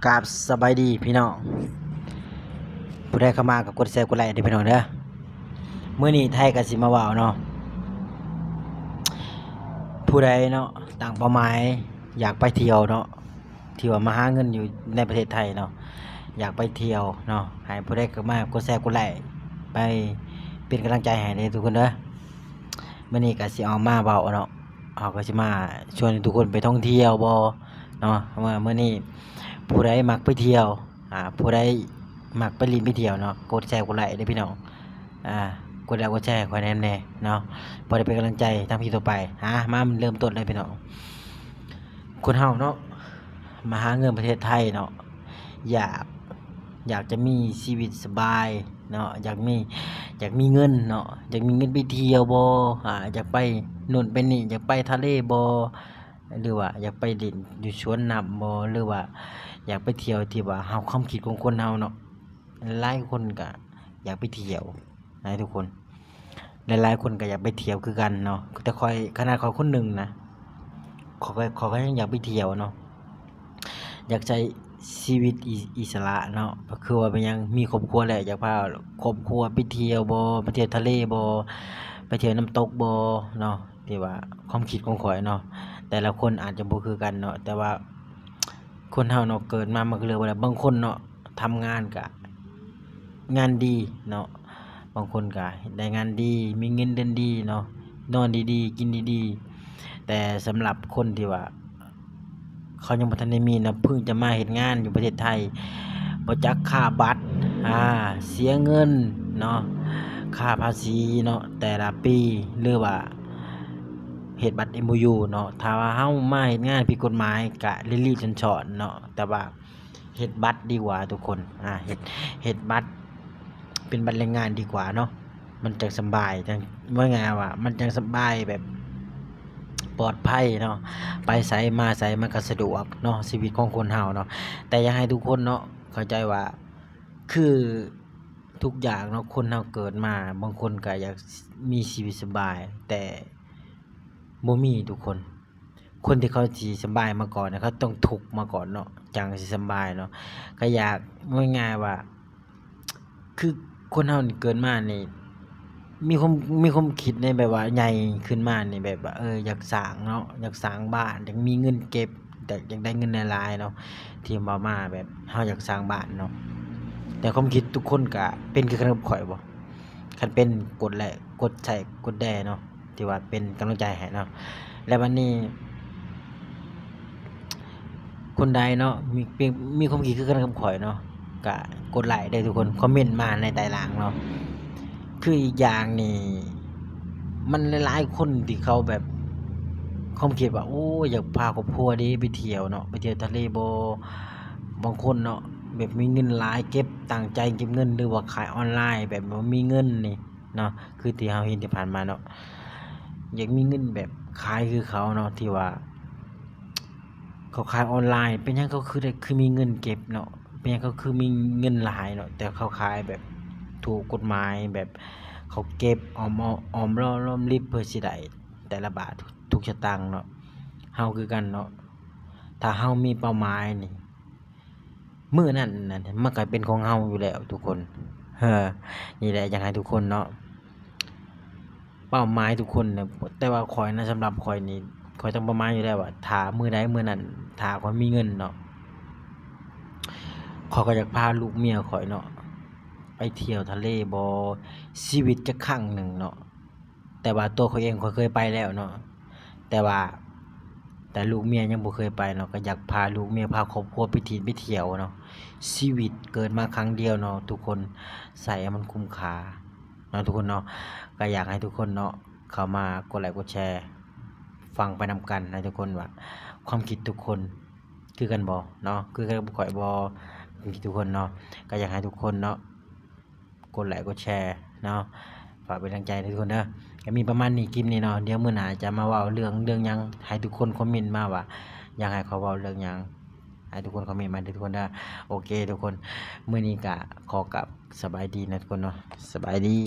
ກາບສະບາຍດີພີ່ນ້ອງ ຜູ້ໃດເຂົ້າມາກໍກົດແຊກົດໄລ້ເດີພີ່ນ້ອງເດີ. ມື້ນີ້ໄທກໍຊິມາເວົ້າເນາະ ຜູ້ໃດເນາະຕັ້ງເປົ້າໝາຍຢາກໄປທ່ຽວເນາະ ທີ່ວ່າມາຫາເງິນຢູ່ໃນປະເທດໄທເນາະ ຢາກໄປທ່ຽວເນາະ ໃຫ້ຜູ້ໃດເຂົ້າມາກົດແຊກົດໄລ້ ໄປເປັນກຳລັງໃຈໃຫ້ເດີທຸກຄົນເດີ. ມື້ນີ້ກໍຊິເອົາມາເວົ້າເນາະ ເຮົາກໍຊິມາຊວນທຸກຄົນໄປທ່ອງທ່ຽວບໍ່ເນາະ ວ່າມື້ນີ້ຜູ້ໃດມັກໄປທ່ຽວ ອ່າ ຜູ້ໃດມັກໄປຫຼິ້ນໄປທ່ຽວເນາະ ກົດແຊກົດໄລ້ເດີພີ່ນ້ອງ ອ່າ ກົດໄລ້ກົດແຊໃຫ້ຂ້ອຍແດ່ເນາະ ພໍໄດ້ເປັນກຳລັງໃຈທຳຄລິບຕໍ່ໄປ. ອ່າ ມາເລີ່ມຕົ້ນເລີຍພີ່ນ້ອງ ຄົນເຮົາເນາະ ມາຫາເງິນປະເທດໄທເນາະ ຢາກ ຢາກຈະມີຊີວິດສະບາຍເນາະ ຢາກມີ ຢາກມີເງິນເນາະ ຢາກມີເງິນໄປທ່ຽວບໍ່ ອ່າ ຢາກໄປໂນ່ນໄປນີ້ ຢາກໄປທະເລບໍ່ ຫຼືວ່າຢາກໄປຫຼິ້ນຢູ່ສວນນ້ຳບໍ່ ຫຼືວ່າຢາກໄປທ່ຽວທີ່ວ່າເຮົາ ຄວາມຄິດຂອງຄົນເຮົາເນາະ ຫຼາຍຄົນກໍຢາກໄປທ່ຽວນະທຸກຄົນ ຫຼາຍໆຄົນກໍຢາກໄປທ່ຽວຄືກັນເນາະ ແຕ່ຂ້ອຍ ຂະໜາດຂ້ອຍຄົນໜຶ່ງນະ ຂ້ອຍ ຂ້ອຍກໍຍັງຢາກໄປທ່ຽວເນາະ ຢາກໃຊ້ຊີວິດອິ ອິດສະຫຼະເນາະ ກໍຄືວ່າເປັນຫຍັງ ມີຄອບຄົວແລ້ວ ຢາກພາຄອບຄົວໄປທ່ຽວບໍ່ ໄປທ່ຽວທະເລບໍ່ ໄປທ່ຽວນ້ຳຕົກບໍ່ເນາະ ທີ່ວ່າຄວາມຄິດຂອງຂ້ອຍເນາະ ແຕ່ລະຄົນອາດຈະບໍ່ຄືກັນເນາະ ແຕ່ວ່າຄົນເຮົາເນາະ ເກີດມາມັນກໍເລືອກບໍ່ໄດ້ ບາງຄົນເນາະ ທຳງານກະງານດີເນາະ ບາງຄົນກະໄດ້ງານດີ ມີເງິນເດືອນດີເນາະ ນອນດີໆ ກິນດີໆ ແຕ່ສຳລັບຄົນທີ່ວ່າເຂົາຍັງບໍ່ທັນໄດ້ມີເນາະ ເພິ່ງຈະມາເຮັດງານຢູ່ປະເທດໄທ ບໍ່ຈັກຄ່າບັດ ອ່າ ເສຍເງິນເນາະ ຄ່າພາສີເນາະ ແຕ່ລະປີ ຫຼືວ່າເຮັດບັດເອັມໂອຢູເນາະ ຖ້າວ່າເຮົາມາເຮັດງານຜິດກົດໝາຍກະລີ້ໆຊ້ອນໆເນາະ ແຕ່ວ່າ ເຮັດບັດດີກວ່າທຸກຄົນ ອ່າ ເຮັດ ເຮັດບັດເປັນບັດແຮງງານດີກວ່າເນາະ ມັນຈັ່ງສະບາຍ ຈັ່ງ ເວົ້າງ່າຍວ່າມັນຈັ່ງສະບາຍ ແບບປອດໄພເນາະ ໄປໃສມາໃສມັນກໍສະດວກເນາະ ຊີວິດຂອງຄົນເຮົາເນາະ ແຕ່ຢາກໃຫ້ທຸກຄົນເນາະ ເຂົ້າໃຈວ່າ ຄືທຸກຢ່າງເນາະ ຄົນເຮົາເກີດມາ ບາງຄົນກໍຢາກມີຊີວິດສະບາຍ ແຕ່ບໍ່ມີທຸກຄົນ ຄົນທີ່ເຂົາຊິສະບາຍມາກ່ອນ ເຂົາຕ້ອງທຸກມາກ່ອນເນາະ ຈັ່ງຊິສະບາຍເນາະ ກໍຢາກ ເວົ້າງ່າຍໆວ່າ ຄືຄົນເຮົານີ້ເກີດມານີ້ ມີຄວາມ ມີຄວາມຄິດໃນແບບວ່າໃຫຍ່ຂຶ້ນມານີ້ ແບບວ່າ ເອີ ຢາກສ້າງເນາະ ຢາກສ້າງບ້ານ ຢາກມີເງິນເກັບ ຢາກ ຢາກໄດ້ເງິນຫຼາຍໆເນາະ ທີ່ເວົ້າມາແບບເຮົາຢາກສ້າງບ້ານເນາະ ແຕ່ຄວາມຄິດທຸກຄົນກະເປັນຄືກັນກັບຂ້ອຍບໍ່? ຄັນເປັນກົດໄລ້ ກົດໃຊ້ ກົດແດ່ເນາະ ທີ່ວ່າເປັນກຳລັງໃຈໃຫ້ເນາະ ແລະ ບັດນີ້ ຄົນໃດເນາະ ມີ ມີ ມີຄວາມຄິດຄືກັນກັບຂ້ອຍເນາະ ກະກົດໄລ້ເດີທຸກຄົນ ຄອມເມັນມາໃນໃຕ້ລ່າງເນາະ ຄືອີກຢ່າງນີ້ ມັນຫຼາຍໆຄົນທີ່ເຂົາແບບ ຄວາມຄິດວ່າ ໂອ້ ຢາກພາຄອບຄົວເດໄປທ່ຽວເນາະ ໄປທ່ຽວທະເລບໍ່ ບາງຄົນເນາະ ແບບມີເງິນຫຼາຍ ເກັບ ຕັ້ງໃຈເກັບເງິນ ຫຼືວ່າຂາຍອອນລາຍ ແບບບໍ່ມີເງິນນີ້ເນາະ ຄືທີ່ເຮົາເຫັນທີ່ຜ່ານມາເນາະ ຢາກມີເງິນແບບຂາຍຄືເຂົາເນາະ ທີ່ວ່າເຂົາຂາຍອອນລາຍ ເປັນຫຍັງເຂົາຄືໄດ້ ຄືມີເງິນເກັບເນາະ ເປັນຫຍັງເຂົາຄືມີເງິນຫຼາຍເນາະ ແຕ່ເຂົາຂາຍແບບຖືກກົດໝາຍ ແບບເຂົາເກັບອອມ ອອມລອມລິບເພື່ອຊິໄດ້ແຕ່ລະບາດທຸກສະຕັງເນາະ ເຮົາຄືກັນເນາະ ຖ້າເຮົາມີເປົ້າໝາຍນີ້ ມື້ນັ້ນນະ ມັນກະເປັນຂອງເຮົາຢູ່ແລ້ວທຸກຄົນ ເອີ ນີ້ແຫຼະ ຢາກໃຫ້ທຸກຄົນເນາະ ເປົ້າໝາຍທຸກຄົນນະ ແຕ່ວ່າຂ້ອຍນະ ສຳລັບຂ້ອຍນີ້ ຂ້ອຍຕັ້ງເປົ້າໝາຍຢູ່ແລ້ວວ່າ ຖ້າມື້ໃດມື້ນັ້ນ ຖ້າຂ້ອຍມີເງິນເນາະ ຂ້ອຍກໍຢາກພາລູກເມຍຂ້ອຍເນາະ ໄປທ່ຽວທະເລບໍ່ ຊີວິດຈັກຄັ້ງໜຶ່ງເນາະ. ແຕ່ວ່າຕົວຂ້ອຍເອງຂ້ອຍເຄີຍໄປແລ້ວເນາະ ແຕ່ວ່າ ແຕ່ລູກເມຍຍັງບໍ່ເຄີຍໄປເນາະ ກໍຢາກພາລູກເມຍ ພາຄອບຄົວໄປທີ່ ໄປທ່ຽວເນາະ ຊີວິດເກີດມາຄັ້ງດຽວເນາະທຸກຄົນ ໃຊ້ໃຫ້ມັນຄຸ້ມຄ່າເນາະທຸກຄົນເນາະ ກໍຢາກໃຫ້ທຸກຄົນເນາະ ເຂົ້າມາກົດໄລ້ກົດແຊ ຟັງໄປນຳກັນນະທຸກຄົນ ວ່າຄວາມຄິດທຸກຄົນຄືກັນບໍ່ເນາະ ຄືກັນກັບຂ້ອຍບໍ່ ຄວາມຄິດທຸກຄົນເນາະ ກໍຢາກໃຫ້ທຸກຄົນເນາະ ກົດໄລ້ກົດແຊເນາະ ຝາກເປັນກຳລັງໃຈໃຫ້ທຸກຄົນເດີ ກໍມີປະມານນີ້ ຄລິບນີ້ເນາະ ດຽວມື້ໜ້າຈະມາເວົ້າເລື່ອງ ເລື່ອງຫຍັງ ໃຫ້ທຸກຄົນຄອມເມັນມາວ່າ ຢາກໃຫ້ຂ້ອຍເວົ້າເລື່ອງຫຍັງ ໃຫ້ທຸກຄົນຄອມເມັນມາເດີທຸກຄົນເດີ ໂອເຄທຸກຄົນ ມື້ນີ້ກໍຂໍກັບສະບາຍດີນະທຸກຄົນເນາະ ສະບາຍດີ.